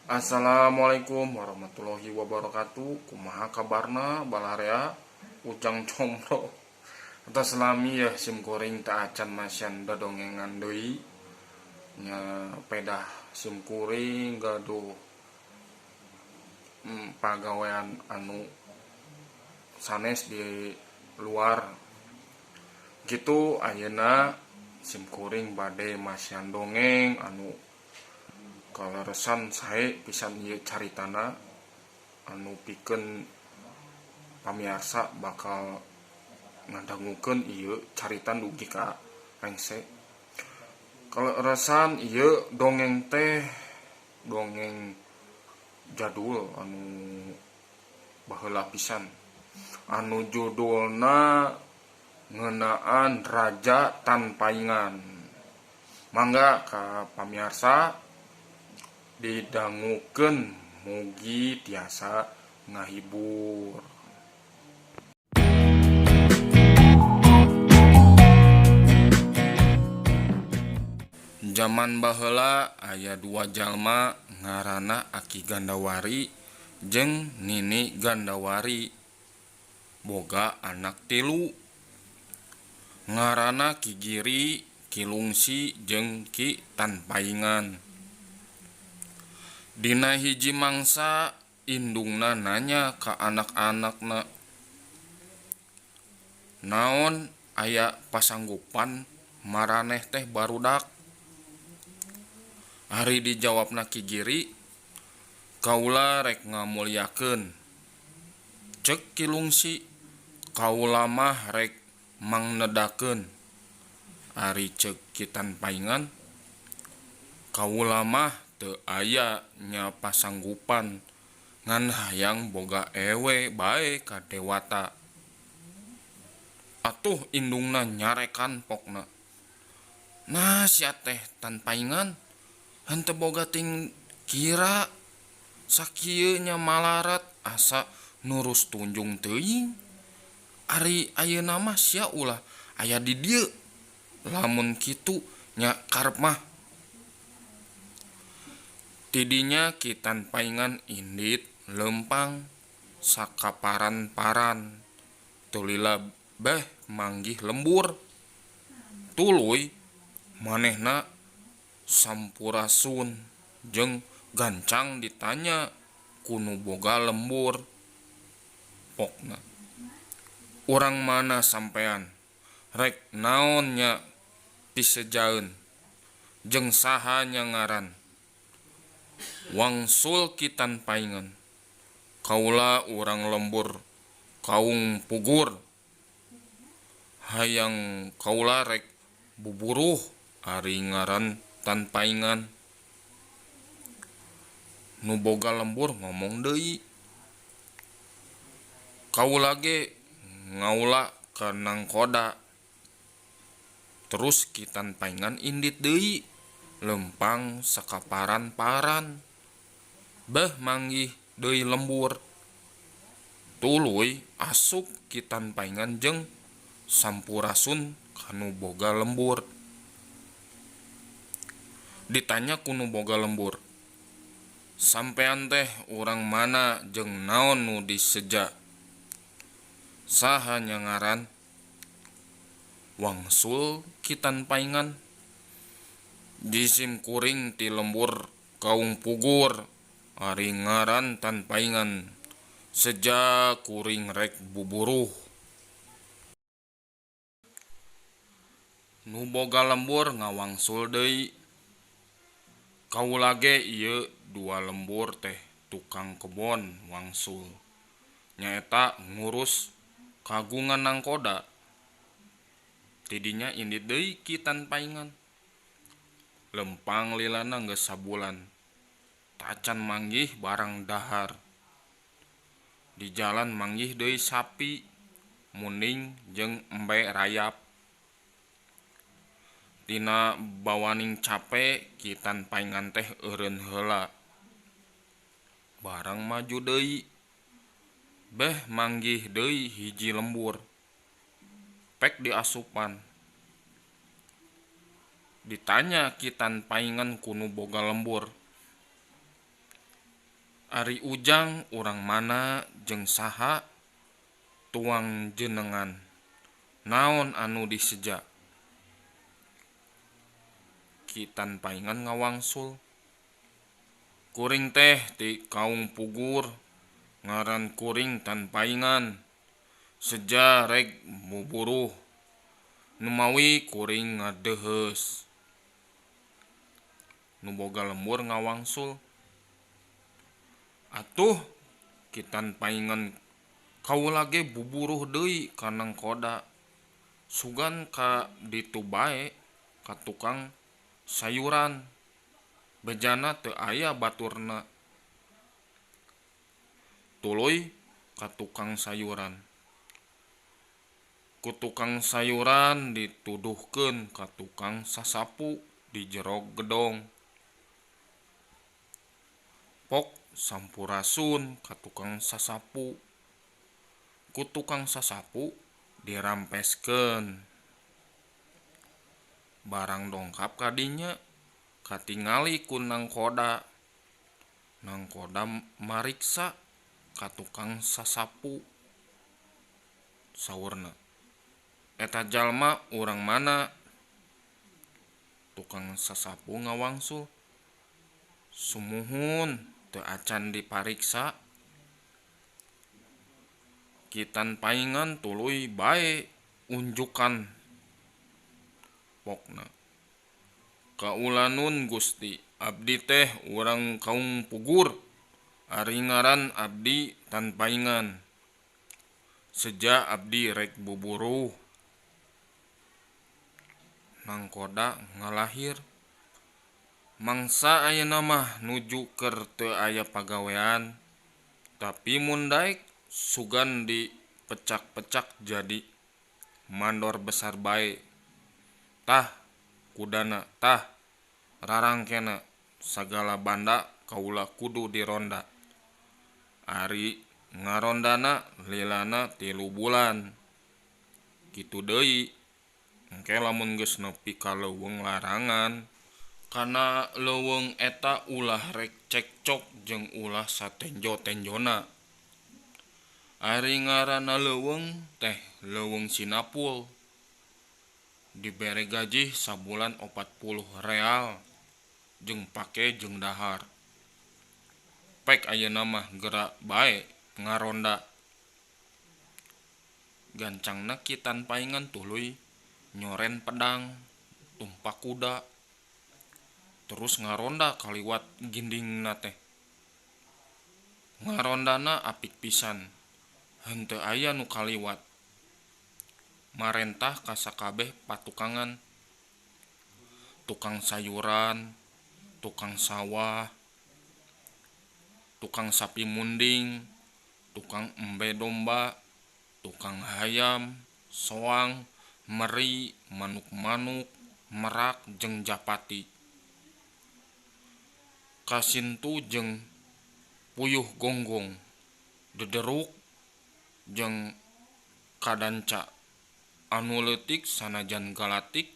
Assalamualaikum warahmatullahi wabarakatuh. Kumaha kabarna balarea Ujang combro atas lami ya sim kuring teu acan masihan dodongengan deui nya pedah sim kuring gaduh pagawean anu sanes di luar gitu. Ayeuna sim kuring bade masihan dongeng anu kaleresan sae pisan ieu caritana anu pikeun pamiarsa bakal ngadangukeun ieu carita dugi ka rengse. Kaleresan ieu dongeng teh dongeng jadul anu baheula pisan anu judulna ngeunaan Raja Tanpaingan. Mangga ka pamiarsa didangukeun, mugi tiasa ngahibur. Jaman baheula aya dua jalma ngaranna Aki Gandawari jeung Nini Gandawari, boga anak tilu ngaranna Ki Giri, Ki Lungsi jeung Ki Tanpaingan. Dina hiji mangsa indungna nanya ka anak-anakna, "Naon aya pasanggupan maraneh teh, barudak?" Ari dijawabna Ki Giri, "Kaula rek ngamulyakeun." Ceuk Ki Lungsi, "Kaula mah rek mangnedakeun." Ari ceuk Ki Tanpaingan, "Kaula mah teu aya nya pasanggupan ngan hayang boga ewe bae ka dewata." Atuh indungna nyarekan pokna, "Nah, sia teh Tanpaingan, henteu boga ting kira sakieu nya malarat asa nurus tunjung teuing. Ari ayeuna mah sia ulah aya di dieu lamun kitu nya karep mah." Tidinya Ki Tanpaingan indit leumpang sakaparan-paran, teu lila beh manggih lembur. Tuluy manehna sampurasun jeung gancang ditanya ku nu boga lembur. Pokna, "Urang mana sampean? Rek naon nya pisejaeun? Jeung saha nya ngaran?" Wangsul Ki Tanpaingan, "Kaula urang lembur Kaung Pugur. Hayang kaula rek buburuh," ari ngaran Tanpaingan. Nu boga lembur ngomong deui, "Kaula ge ngaula ka nangkoda." Terus Ki Tanpaingan indit deui leumpang sakaparan-paran, beh manggih deui lembur. Tuluy asup Ki Tanpaingan jeung sampurasun ka nu boga lembur. Ditanya ku nu boga lembur, "Sampean teh urang mana jeung naon nu diseja? Saha nya ngaran?" Wangsul Ki Tanpaingan, "Jisim kuring ti lembur Kaung Pugur, ari ngaran Tanpaingan, seja kuring rek buburuh." Nu boga lembur ngawangsul deui, "Kaula ge ieu dua lembur teh tukang kebon," wangsul, "nyaeta ngurus kagungan nangkoda." Tidinya indit deui Ki Tanpaingan. Leumpang lilana geus sabulan tacan manggih barang dahar. Di jalan manggih deui sapi munding jeung embe rayap. Tina bawaning cape Ki Tanpaingan teh eureun heula. Barang maju deui, beh manggih deui hiji lembur. Pek diasupan. Ditanya Ki Tanpaingan ku nu boga lembur, Ari Ujang urang mana jeung saha tuang jenengan naon anu diseja? Ki Tanpaingan ngawangsul. Kuring teh ti Kaung Pugur ngaran kuring Tanpaingan seja rek buburuh numawi kuring ngadeuheus. Nu boga lembur ngawangsul. Atuh Ki Tanpaingan kaula ge buburuh deui ka nangkoda sugan ka ditu bae ka tukang sayuran bejana teu aya baturna. Tuluy ka tukang sayuran. Ku tukang sayuran dituduhkeun ka tukang sasapu di jero gedong. Pok sampurasun ka tukang sasapu. Ku tukang sasapu dirampeskeun. Barang dongkap ka dinya katingali ku nangkoda. Nangkoda mariksa ka tukang sasapu. Saurna, "Eta jalma urang mana?" Tukang sasapu ngawangsul, "Sumuhun teu acan dipariksa." Ki Tanpaingan tuluy bae unjukan pokna. "Kaulanun Gusti, abdi teh urang Kaung Pugur. Ari ngaran abdi Tanpaingan. Seja abdi rek buburuh." Nangkoda ngalahir. Mangsa ayeuna mah nuju keur teu aya pagawean, tapi mun daek sugan dipecak-pecak jadi mandor besar bae. Tah kudana tah rarangkena sagala banda kaula kudu dironda. Ari ngarondana lilana 3 bulan. Kitu deui engke lamun geus nepi ka leuweung larangan. Kana leuweung eta ulah rek cekcok jeung ulah satenjo-tenjona. Ari ngaranna leuweung teh leuweung Sinapul. Dibere gajih sabulan 40 real jeung pake jeung dahar. Pek ayeuna mah geura bae ngaronda. Gancangna Ki Tanpaingan tuluy nyoren pedang tumpak kuda terus ngaronda kaliwat gindingna teh. Ngarondana apik pisan henteu aya nu kaliwat. Marentah ka sakabeh patukangan, tukang sayuran, tukang sawah, tukang sapi munding, tukang embe domba, tukang hayam, soang, meri, manuk-manuk, merak jeung japati. Kasintu jeung puyuh gonggong, dederuk jeung kadanca anu leutik sanajan galatik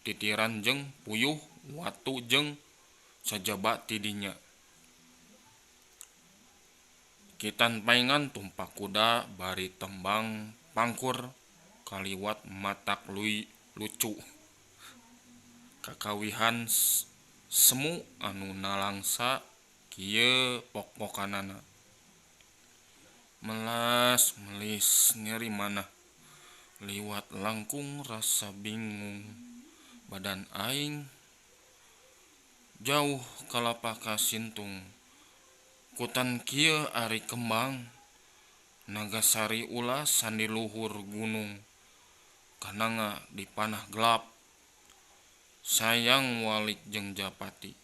titiran jeung puyuh watu jeung sajaba ti dinya. Ki Tanpaingan tumpak kuda bari tembang pangkur kaliwat matak lucu. Kakawihan semu anu nalangsa kieu pok-pokanana. Melas melis nyeri manah liwat langkung rasa bingung badan aing jauh kalapa kasintung kutan kieu ari kembang nagasari ulah sandi luhur gunung kananga di panah gelap sayang walik jeung japati.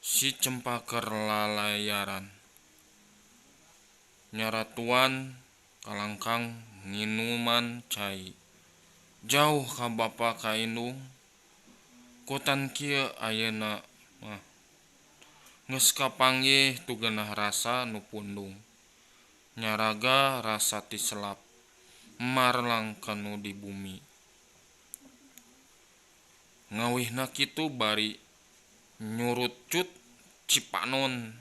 Si cempa keur lalayaran nyaratuan kalangkang nginuman cai jauh ka bapa ka indung kutan kieu ayeuna mah geus kapanggih tugenah rasa nu pundung nyaraga rasa ti selap marlang kanu di bumi. Ngawihna kitu bari nyurucut Cipanon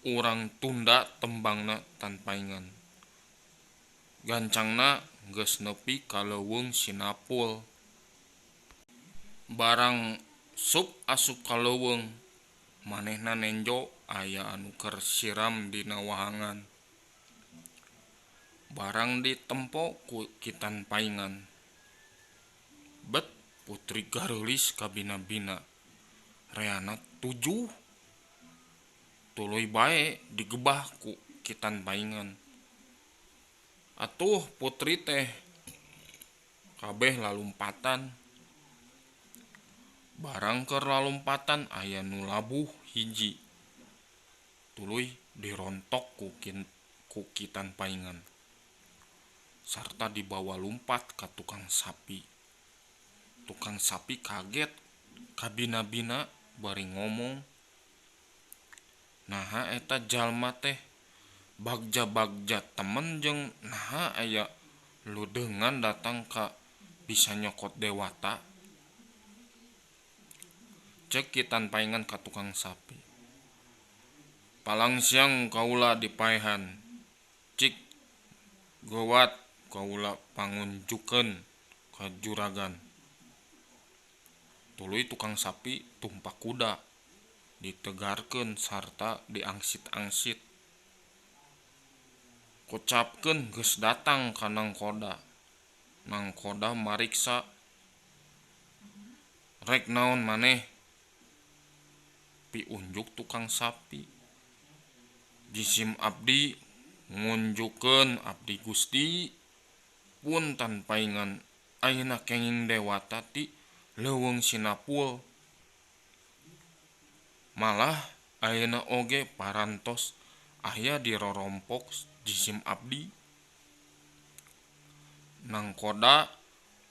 urang tunda tembangna Tanpaingan. Gancangna geus nepi ka Leuweung Sinapul. Barang sup asup ka leuweung manehna nenjo aya anu keur siram dina wahangan. Barang ditempo ku Ki Tanpaingan. Bet putri gareulis kabina-bina. Reana tujuh. Tuluy bae digebah ku Ki Tanpaingan. Atuh putri teh kabeh lalumpatan. Barang keur lalumpatan aya nu labuh hiji. Tuluy dirontok ku Ki Tanpaingan. Sarta dibawa lumpat ka tukang sapi. Tukang sapi kaget kabina-bina bari ngomong, naha eta jalma teh bagja-bagja temen jeung naha aya ludeungan datang ka bisa nyokot dewata. Cek Ki Tanpaingan ka tukang sapi. Palang siang kaula dipaehan. Cik geuwat kaula pangunjukeun ka juragan. Tuluy tukang sapi tumpak kuda ditegarkeun sarta diangsit-angsit. Kocapkeun geus datang ka nangkoda. Nangkoda mariksa. Rek naon maneh? Piunjuk tukang sapi. Jisim abdi ngunjukeun abdi Gusti pun Tanpaingan ayeuna kenging dewata ti Leuweung Sinapul. Malah ayeuna oge parantos aya dirorompok jisim abdi. Nangkoda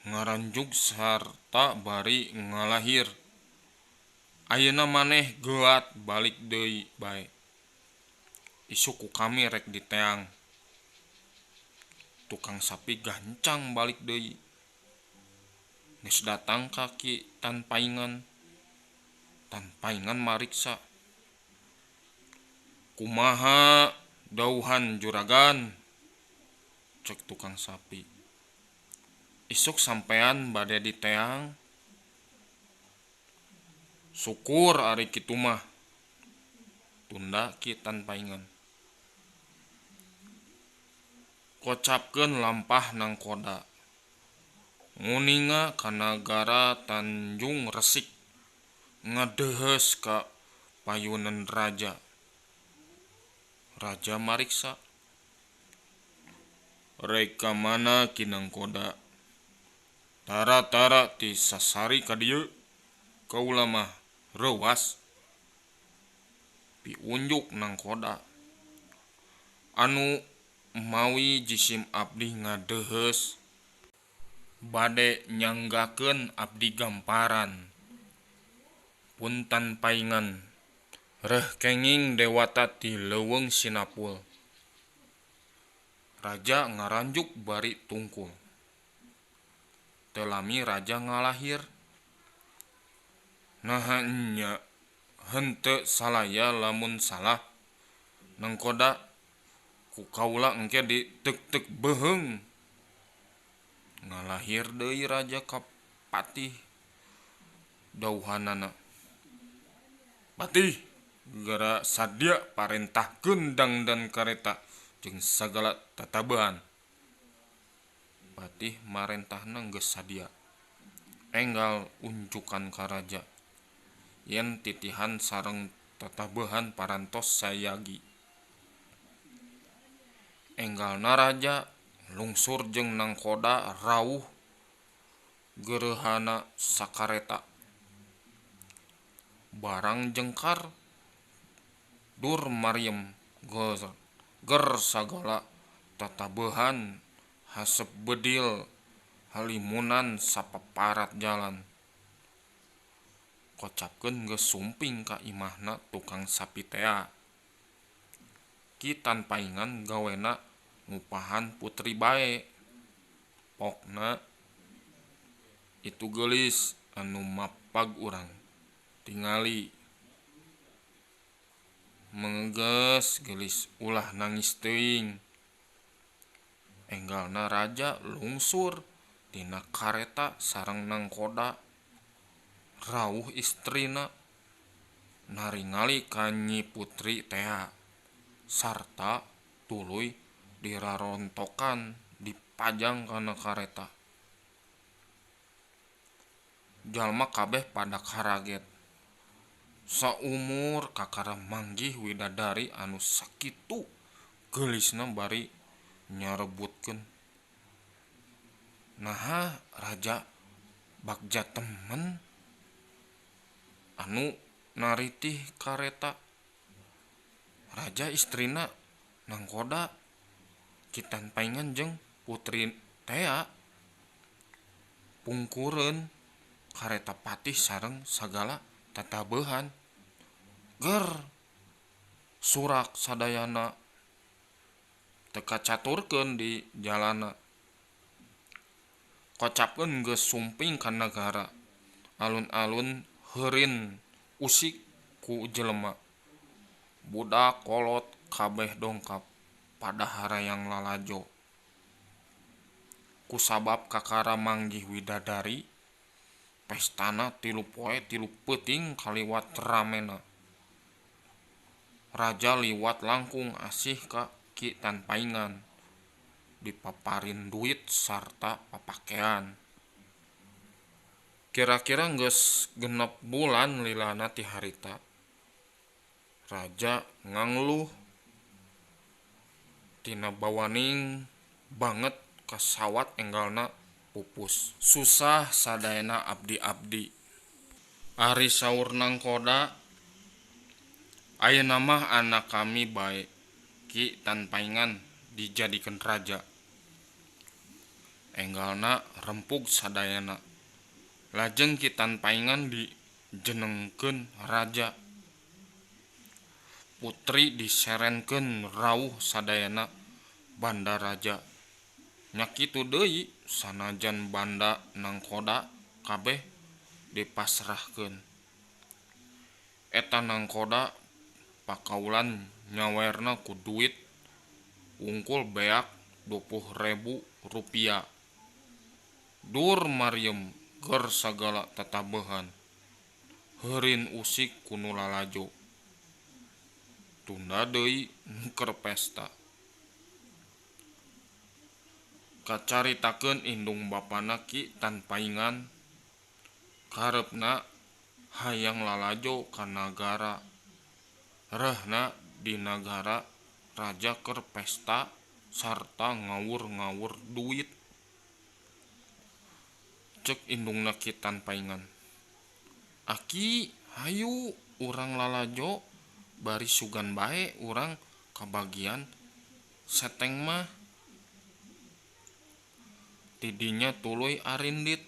ngaranjug sarta bari ngalahir. Ayeuna maneh geuat balik deui bae. Isuk ku kami rek diteang. Tukang sapi gancang balik deui. Geus datang ka Ki Tanpaingan. Tanpaingan mariksa. Kumaha dauhan juragan? Cek tukang sapi. Isuk sampean bade diteang. Syukur ari kitu mah. Tunda Ki Tanpaingan. Kocapkeun lampah nangkoda. Nguninga ka nagara Tanjung Resik. Ngadeuheus ka payunan raja. Raja mariksa. Rek ka mana Ki Nangkoda? Tara-tara ti sasari ka dieu. Kaula mah reuwas. Piunjuk nangkoda. Anu mawi jisim abdi ngadeuheus. Bade nyanggakeun abdi gamparan. Pun Tanpaingan reuh kenging dewata ti Leuweung Sinapul. Raja ngaranjuk bari tungkul. Teu lami raja ngalahir. Naha nya henteu salaya lamun salah nangkoda ku kaula engke diteuk-teuk beuheung. Ngalahir deui raja ka patih dauhanana. Patih geura sadia parentahkeun dangdan kareta jeung sagala tatabehan. Patih marentahna geus sadia. Enggal unjukan ka raja. Yen titihan sareng tatabehan parantos sayagi. Enggalna raja lungsur jeung nangkoda rauh geureuhana sakareta. Barang jengkar dur mariem ger sagala tatabehan hasep bedil halimunan sapaparat jalan. Kocapkeun geus sumping ka imahna tukang sapi tea. Ki Tanpaingan gawena ngupahan putri bae. Pokna itu geulis anu mapag urang tingali. Mengeges geulis ulah nangis teuing. Enggalna raja lungsur tina kareta sareng nangkoda. Rauh istrina naringali ka Nyi Putri tea sarta tuluy dirarontokan dipajang kana kareta. Jalma kabeh pada karaget. Saumur kakara manggih widadari anu sakitu geulisna bari nyarebutkeun. Naha raja bagja temen anu naritih kareta. Raja istrina nangkoda Ki Tanpaingan jeung putri tea pungkureun kareta patih sareng sagala tatabeuhan. Ger surak sadayana teu kacaturkeun di jalana. Kocapkeun geus sumping ka nagara. Alun-alun heurin usik ku jelema. Budak kolot kabeh dongkap pada harayang lalajo. Kusabab kakara manggih widadari, pestana 3 poe 3 peuting kaliwat ramena. Raja liwat langkung asih ka Ki Tanpaingan, dipaparin duit sarta papakean. Kira-kira geus 6 bulan lilana ti harita. Raja ngangluh tina bawaning banget kasawat enggalna pupus. Susah sadayana abdi-abdi. Ari saur nangkoda, ayeuna mah anak kami bae Ki Tanpaingan dijadikeun raja. Enggalna rempug sadayana. Lajeng Ki Tanpaingan dijenengkeun raja. Putri diserenkeun rauh sadayana banda raja. Nya kitu deui sanajan banda nangkoda kabeh dipasrahkeun. Eta nangkoda pakaulan nyawerna ku duit wungkul beak 20.000 rupiah. Dur mariem ger sagala tatabeuhan. Heurin usik ku nu lalajo. Tunda deui nu keur pesta. Kacaritakeun indung bapana Ki Tanpaingan kareupna hayang lalajo ka nagara. Reuhna di nagara raja keur pesta sarta ngawur-ngawur duit. Cek indungna Ki Tanpaingan, Aki hayu urang lalajo bari sugan bae urang kabagian seteng mah. Tidinya tuluy arindit.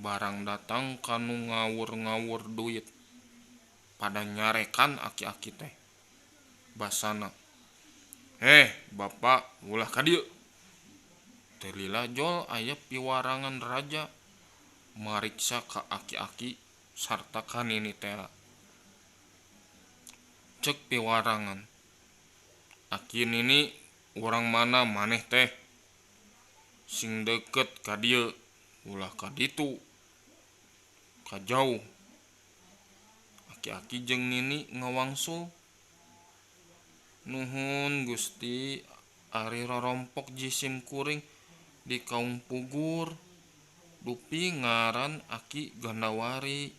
Barang datang kanu ngawur-ngawur duit. Pada nyarekan aki-aki teh. Basana, "Heh, bapak ulah ka dieu." Teu lila jol aya piwarangan raja mariksa ka aki-aki sarta ka nini teh. Cek piwarangan, "Aki nini urang mana maneh teh? Sing deukeut ka dieu, ulah ka ditu, ka jauh." Aki-aki jeung nini ngawangsul, "Nuhun Gusti, ari rorompok jisim kuring di Kaung Pugur, dupi ngaran Aki Gandawari."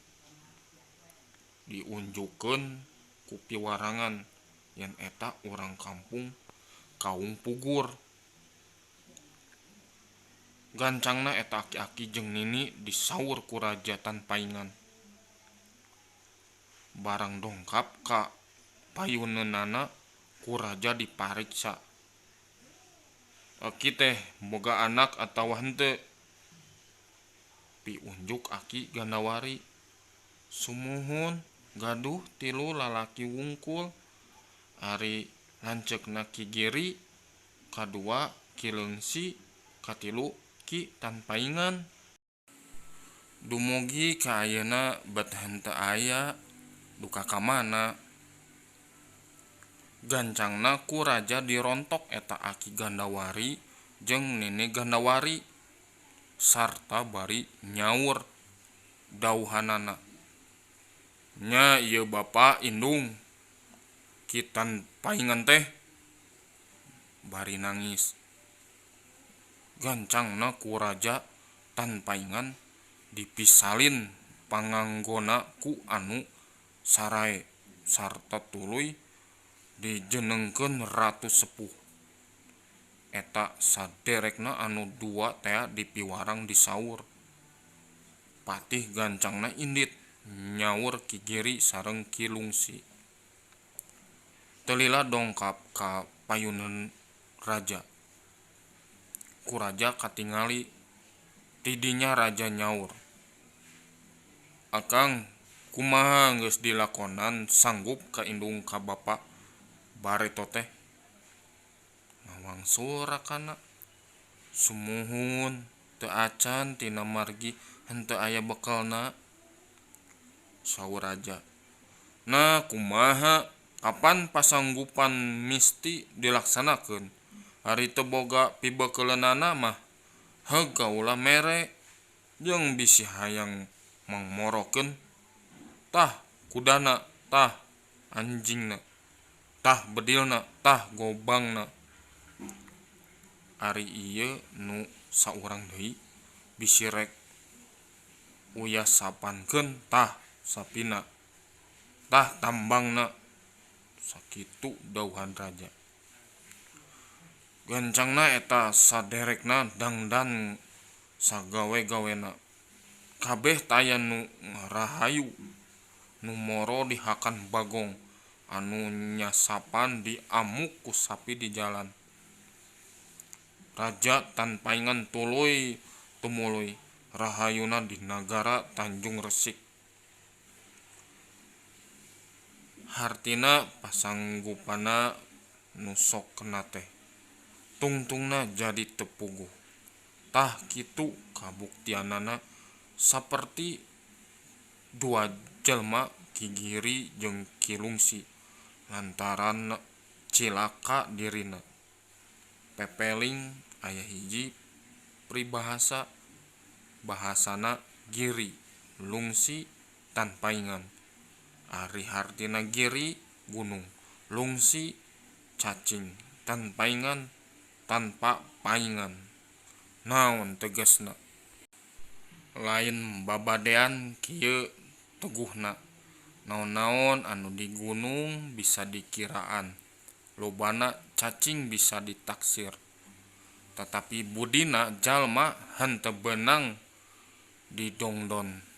Diunjukkeun ku piwarangan yen eta urang kampung Kaung Pugur. Gancangna eta aki-aki jeung nini disaur ku Raja Tanpaingan. Barang dongkap ka payuneunana ku raja dipariksa. Aki teh boga anak atawa henteu? Piunjuk Aki Gandawari. Sumuhun gaduh 3 lalaki wungkul. Ari lanceukna Ki Giri, kadua Ki Leungsi, katilu Ki Tanpaingan. Dumugi ka ayeuna bet henteu aya duka ka mana. Gancangna ku raja dirontok eta Aki Gandawari jeung Nini Gandawari sarta bari nyaur dawuhanana. Nya ieu bapa indung Ki Tanpaingan teh bari nangis. Gancangna ku raja Tanpaingan dipisalin panganggona ku anu sarae sarta tuluy dijenengkeun ratu sepuh. Eta saderekna anu dua tea dipiwarang disaur. Patih Gancangna indit nyaur Ki Giri sareng Ki Lungsi. Teu lila dongkap ka payuneun raja. Ku raja katingali ti dinya raja nyaur. Akang kumaha geus dilakonan sanggup ka indung ka bapa bareto teh? Ngawangsul rakana. Sumuhun teu acan tina margi henteu aya bekelna. Saur raja. Nah kumaha kapan pasanggupan misti dilaksanakeun? Ari teu boga pibekeleunana mah heug kaula mere jeung bisi hayang mangmorokeun. Tah kudana, tah anjingna, tah bedilna, tah gobangna. Ari ieu nu saurang deui bisi rek uyasapankeun tah sapina, tah tambangna. Sakitu dawuhan raja. Gancangna eta saderekna dangdan sagawe-gawena. Kabeh taya nu ngarahayu, nu moro dihakan bagong, anu nyasapan diamuk ku sapi di jalan. Raja Tanpaingan tuluy tumuluy rahayuna di nagara Tanjung Resik. Hartina pasanggupanna nu sok kena teh tungtungna jadi teu puguh. Tah kitu kabuktianana saperti dua jelma Ki Giri jeung Ki Lungsi lantaran cilaka dirina. Pepeling aya hiji pribahasa bahasana Giri Lungsi Tanpaingan. Ari hartina giri gunung, lungsi cacing, tanpaingan tanpa paingan. Naon tegasna? Lain babadean kieu teguhna. Naon-naon anu di gunung bisa dikiraan, lobana cacing bisa ditaksir. Tatapi budina jalma henteu beunang didongdon.